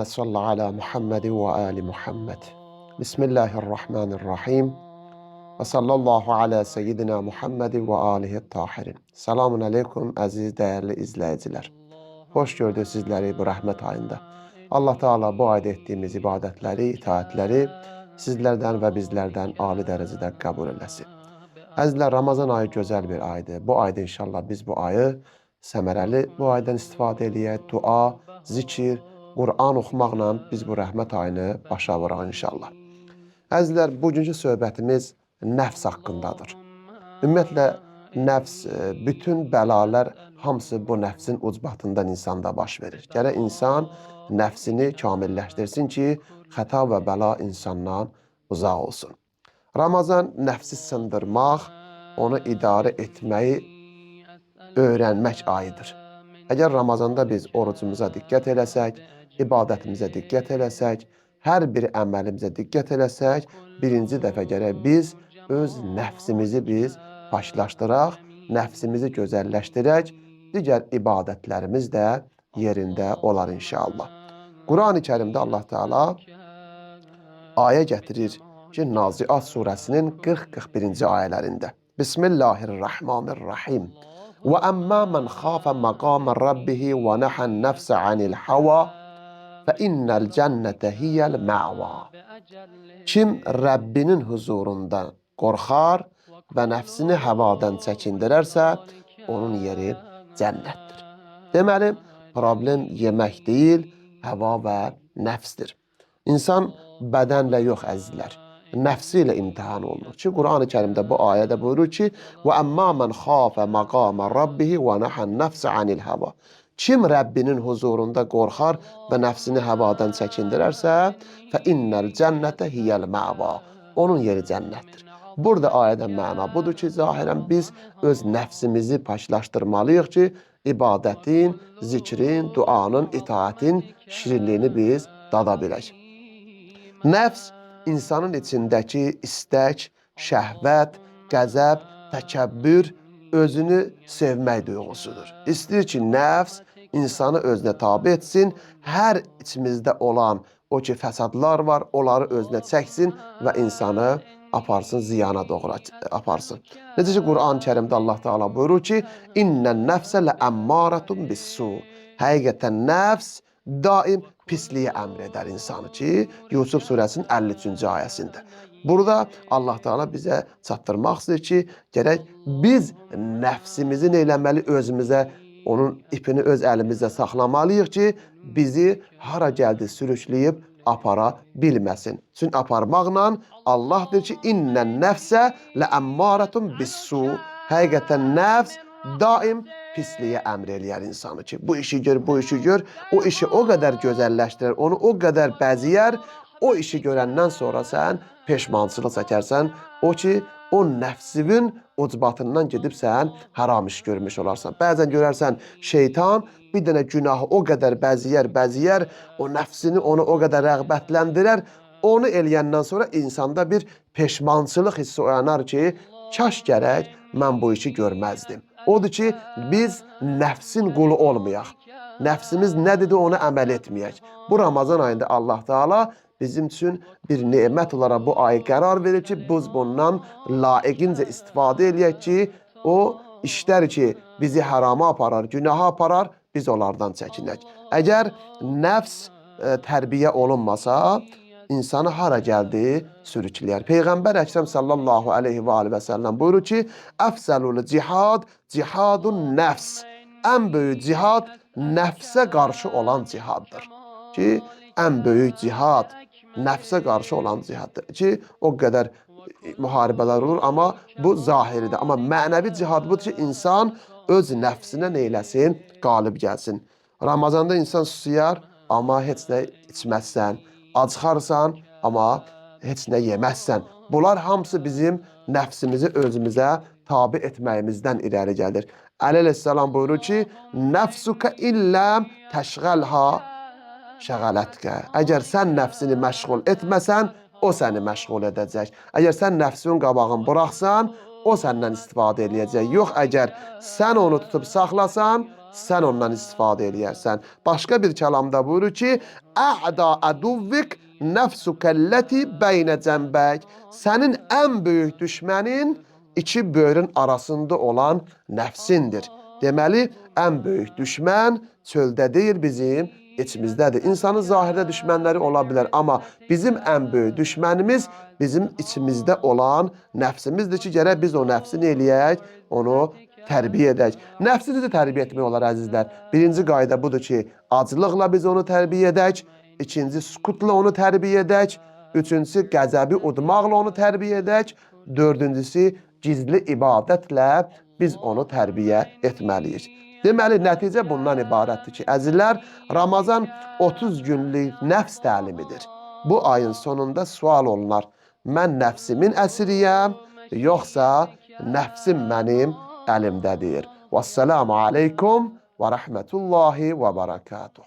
Allahümme salli ala Muhammed və ali Muhammed. Bismillahirrahmanirrahim. Və sallallahu ala seyyidina Muhammed və alihi tahirin. Selamun aleykum əziz dəyərli izləyicilər. Hoş gördük sizləri bu rəhmət ayında. Allah Teala bu ayda etdiyimiz ibadətləri, itaətləri sizlərdən və bizlərdən ali dərəcədə qəbul eləsin. Əzizlər, Ramazan ayı gözəl bir aydır. Bu ayda inşallah biz bu ayı səmərəli bu aydan istifadə eləyək, dua, zikir, Quran oxumaqla biz bu rəhmət ayını başa vuraq inşallah. Əzizlər, bugünkü söhbətimiz nəfs haqqındadır. Ümumiyyətlə, nəfs, bütün bəlalər hamısı bu nəfsin ucbatından insanda baş verir. Gərək insan nəfsini kamilləşdirsin ki, xəta və bəla insandan uzaq olsun. Ramazan nəfsi sındırmaq, onu idarə etməyi öyrənmək ayıdır. Əgər Ramazanda biz orucumuza diqqət eləsək, ibadətimizə diqqət eləsək, hər bir əməlimizə diqqət eləsək, birinci dəfə gərək biz öz nəfsimizi biz paklaşdıraq, nəfsimizi gözəlləşdirək, digər ibadətlərimiz də yerində olar inşallah. Qurani Kərimdə Allah Teala ayə gətirir ki, Naziat surəsinin 40-41-ci ayələrində. Bismillahirrahmanirrahim. Və əmmə mən xafə məqamə rabbihi və nəhən nəfsə anil hava fə innəl cənnətə hiyəl məva. Kim Rəbbinin huzurundan qorxar və nəfsini həvadan çəkindirərsə, onun yeri cənnətdir. Deməli, problem yemək deyil, həva və nəfsdir. İnsan bədənlə yox, əzizlər, nəfsi ilə imtihan olunur. Ki, Qurani Kərimdə bu ayədə buyurur ki, və əmmə mən xafə məqamə rabbihi və nəhən nəfsə anil həva. Kim Rəbbinin huzurunda qorxar və nəfsini həvadan çəkindirərsə, fə innəl cənnətə hiyəl məva. Onun yeri cənnətdir. Burada ayədən məna budur ki, zahirən biz öz nəfsimizi paklaşdırmalıyıq ki, ibadətin, zikrin, duanın, itaətin şirinliyini biz dada bilək. Nəfs insanın içindəki istək, şəhvət, qəzəb, təkəbbür, özünü sevmək duyğusudur. İstəyir ki, nəfs insanı özünə tabe etsin, hər içimizdə olan o ki, fəsadlar var, onları özünə çəksin və insanı aparsın, ziyana doğru aparsın. Necə ki, Quran-ı Kərimdə Allah Teala buyurur ki, İnnən nəfsə ləəmmaratun bissu. Həqiqətən nəfs daim pisliyə əmr edər insanı ki, Yusuf surəsinin 53-cü ayəsində. Burada Allah Teala bizə çatdırmaq istəyir ki, gərək biz nəfsimizi nə eləməli, özümüzə onun ipini öz əlimizdə saxlamalıyıq ki, bizi hara gəldi sürükləyib apara bilməsin. Çünki aparmaqla Allah deyir ki, İnnən nəfsə ləəmmaratun bissu. Həqiqətən nəfs daim pisliyə əmr eləyər insanı ki, bu işi gör, bu işi gör. O işi o qədər gözəlləşdirər, onu o qədər bəziyər, o işi görəndən sonra sən peşmançılıq çəkərsən. O ki, o nəfsinin ucbatından gedib sən haram iş görmüş olarsan. Bəzən görərsən şeytan bir dənə günahı o qədər bəziyər, bəziyər, o nəfsini onu o qədər rəğbətləndirər. Onu eləyəndən sonra insanda bir peşmançılıq hissi oyanar ki, kaş gərək mən bu işi görməzdim. Odur ki, biz nəfsin qulu olmayaq. Nəfsimiz nə dedi ona əməl etməyək. Bu Ramazan ayında Allah Teala bizim üçün bir nemət olaraq bu ayı qərar verir ki, biz bundan layiqincə istifadə eləyək ki, o işlər ki, bizi harama aparar, günaha aparar, biz onlardan çəkinək. Əgər nəfs tərbiyə olunmasa, insanı hara gəldi sürükləyər. Peyğəmbər Əkrəm sallallahu əleyhi və alihi və səlləm buyurur ki, əfzəlul cihad cihadun nəfs. Ən böyük cihad nəfsə qarşı olan cihaddır. Ki, ən böyük cihad nəfsə qarşı olan cihaddır. Ki, o qədər müharibələr olur, amma bu zahiridir. Amma mənəvi cihad budur ki, insan öz nəfsinə nə eləsin? Qalib gəlsin. Ramazanda insan susuyar, amma heç nə içməzsən. Acıxarsan, amma heç nə yeməzsən. Bunlar hamısı bizim nəfsimizi özümüzə tabi etməyimizdən irəli gəlir. Əli əleyhissalam buyurur ki, nəfsukə illəm təşğəlha şəğələtkə. Əgər sən nəfsini məşğul etməsən, o səni məşğul edəcək. Əgər sən nəfsinin qabağını buraxsan, o səndən istifadə eləyəcək. Yox, əgər sən onu tutub saxlasan, sən ondan istifadə eləyərsən. Başqa bir kəlamda buyurur ki, Ə'da əduvvik nəfsukəlləti beynə cənbək. Sənin ən böyük düşmənin iki böyrün arasında olan nəfsindir. Deməli, ən böyük düşmən çöldə deyil, bizim içimizdədir. İnsanın zahirdə düşmənləri ola bilər, amma bizim ən böyük düşmənimiz bizim içimizdə olan nəfsimizdir ki, gərək biz o nəfsi nə eləyək? Onu tərbiyə edək. Nəfsi necə tərbiyə etmək olar əzizlər? Birinci qayda budur ki, aclıqla biz onu tərbiyə edək. İkinci, sukutla onu tərbiyə edək. Üçüncüsü, qəzəbi udmaqla onu tərbiyə edək. Dördüncüsü, gizli ibadətlə biz onu tərbiyə etməliyik. Deməli, nəticə bundan ibarətdir ki, əzizlər, Ramazan 30 günlük nəfs təlimidir. Bu ayın sonunda sual olunar. Mən nəfsimin əsiriyəm, yoxsa nəfsim mənim əlimdədir? Vəssalamu aleykum və rəhmətullahi və barakatuh.